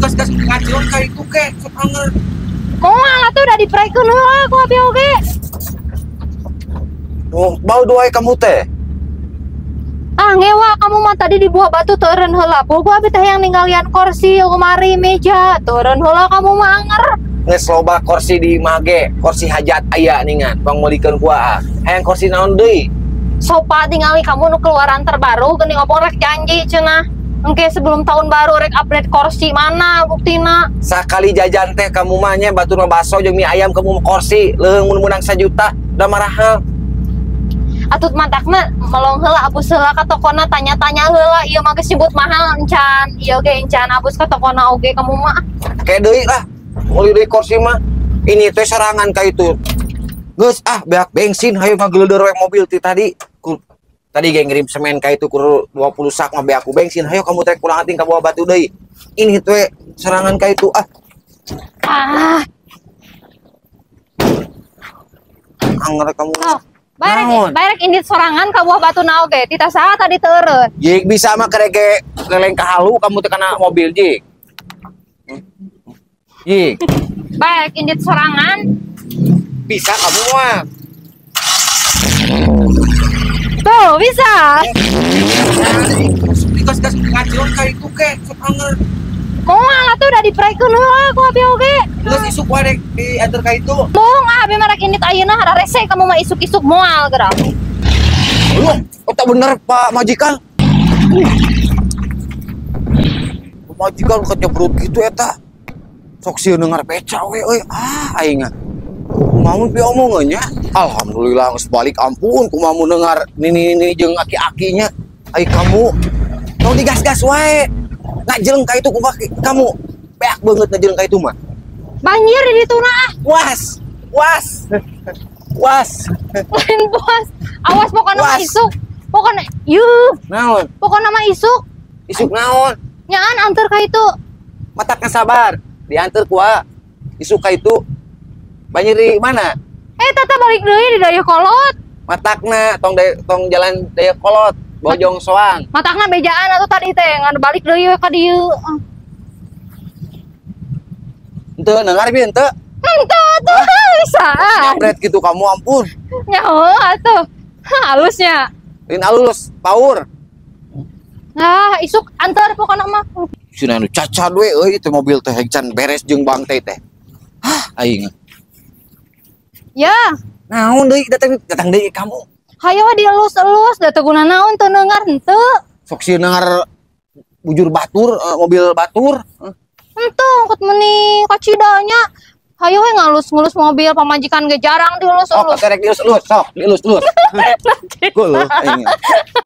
Gas-gas ngajeun ka itu ke sok anger. Moal atuh udah diprekeun heula ku abi oge. Oh, bau doai kamu teh. Ah, ngewa kamu mah tadi di Buah Batu teureun heula. Ku abi teh yang ninggalian kursi, lemari, meja, teureun heula kamu mah anger. Geus loba kursi di mage, kursi hajat aya ningan, pangmeulikeun ku aa. Hayang kursi naon deui? Sopa tingali kamu nu keluaran terbaru geuning ngomong rek janji cenah. Engke sebelum tahun baru rek update kursi mana buktina. Sakali jajan teh kamu mah nya batur mah baso jeung mie ayam kamu mah kursi leuheung mun meunang 1 juta da marahal. Atut matakna melong heula abus heula ka tokona tanya-tanya heula ieu mah geus nyebut mahal encan. Ieu ge encan abus ka tokona oge kamu mah. Kayak deui lah. Meuli deui kursi mah. Ini teh serangan ka itu. Geus ah beak bensin hayu ngageleuder we mobil ti tadi. Tadi ge ngirim semen ka itu kur 20 sak mah beak ku bensin. Hayu kamu teh kurang ating ka Buah Batu deui. Ini teh serangan ka itu ah. Ah. Anger kamu. Oh. Barek indit sorangan ka Buah Batu na oge. Tita saha tadi teureun. Jik bisa mah kerege keleng ka halu kamu teh kana mobil jik. Jik. Barek indit sorangan. Bisa kamu mah. Tuh, bisa. Gas-gas ngajeun ka itu ke sok anger. Moal atuh udah diprekeun heula ku abi oge. Geus isuk wae rek diantar ka itu. Moal abi mah rek indit ayeuna hararese kamu mah isuk-isuk moal geura. Loh, eta bener Pak Majikan. Pak Majikan kejebrut gitu eta. Sok sieun dengar beca we euy. Ah, aing mah. Kumaha mun piomongeun nya? Alhamdulillah geus balik ampun kumaha mun dengar nini-nini jeung aki-akinya. Ai kamu tong digas-gas wae. Ngajeleng ka itu kumaha kamu. Beak banget ngajeleng ka itu mah. Banjir di ditu na ah. Was. Was. Was. Lain puas. Awas pokona mah isuk. Pokona yuh. Naon? Pokona mah isuk. Isuk naon? Nyaan anter ka itu. Matakna sabar. Diantar ku a. Isuk ka itu. Banjir di mana? Tata balik deui di Dayakolot. Matakna tong tong jalan Dayakolot, Bojong Soang. Matakna bejaan atuh tadi teh ngan balik deui we ka dieu. Henteu dengar bi henteu. Henteu atuh bisa. Nyabret gitu kamu ampun. Nyaho atuh. Halusnya. Lain alus, power. Nah, isuk antar pokona mah. Cenah nu cacad we euy teh mobil teh can beres jeung bang teh teh. Hah, aing. Ya. Naon deui datang deui kamu. Hayo dielus-elus da teu guna naon teu neungar henteu. Sok sieun neungar bujur batur, mobil batur. Henteu angkut meuni kacidanya. Hayo we ngalus-ngelus mobil pamajikan ge jarang dielus-elus. Oh, kerek dielus-elus, sok dielus-elus. Guluh aing.